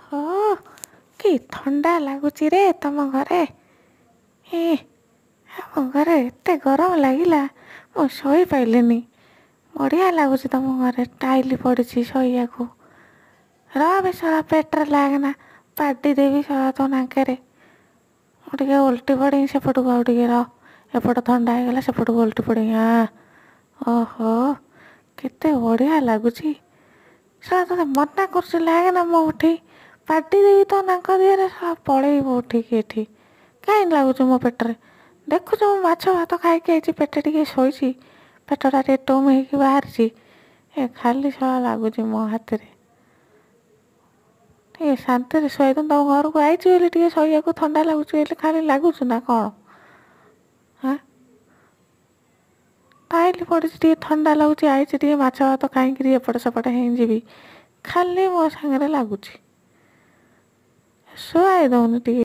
ଓହୋ, କି ଥଣ୍ଡା ଲାଗୁଛି ରେ ତମ ଘରେ। ଏ ଆମ ଘରେ ଏତେ ଗରମ ଲାଗିଲା, ମୁଁ ଶୋଇପାରିଲିନି। ବଢ଼ିଆ ଲାଗୁଛି ତମ ଘରେ, ଟାଇଲି ପଡ଼ିଛି ଶୋଇବାକୁ। ରହ ଶଳା, ପେଟରେ ଲାଗେନା, ପାଡ଼ି ଦେବି ଶଳା ତୋ ନାକରେ। ମୁଁ ଟିକେ ଓଲଟି ପଡ଼ି ସେପଟକୁ, ଆଉ ଟିକେ ରହ, ଏପଟ ଥଣ୍ଡା ହେଇଗଲା, ସେପଟକୁ ଓଲଟି ପଡ଼ି। ଓହୋ, କେତେ ବଢ଼ିଆ ଲାଗୁଛି। ଶଳା, ତୋତେ ମନା କରୁଛି ଲାଗେନା ମୋ ଉଠି, ପାଟି ଦେବି ତୋ ନାକ ଦିହରେ, ଶଳା ପଳେଇବୁ ଉଠିକି। ଏଠି କାହିଁ ଲାଗୁଛୁ ମୋ ପେଟରେ? ଦେଖୁଛୁ, ମୁଁ ମାଛ ଭାତ ଖାଇକି ଆଇଛି, ପେଟ ଟିକେ ଶୋଇଛି, ପେଟଟା ଟିକେ ଟୁମ୍ ହେଇକି ବାହାରିଛି। ଏ ଖାଲି ଶଳା ଲାଗୁଛି ମୋ ହାତରେ। ଟିକେ ଶାନ୍ତିରେ ଶୋଇ, ତମ ଘରକୁ ଆଇଛି ବୋଲି ଟିକେ ଶୋଇବାକୁ ଥଣ୍ଡା ଲାଗୁଛି ବୋଲି ଖାଲି ଲାଗୁଛୁ ନା କ'ଣ? ହାଁ, ଟାଇଲି ପଡ଼ିଛି, ଟିକେ ଥଣ୍ଡା ଲାଗୁଛି, ଆଇଛି ଟିକେ ମାଛ ଭାତ ଖାଇକିରି ଏପଟ ସେପଟ ହେଇଯିବି, ଖାଲି ମୋ ସାଙ୍ଗରେ ଲାଗୁଛି, ଶୁଆଇ ଦଉନି ଟିକେ।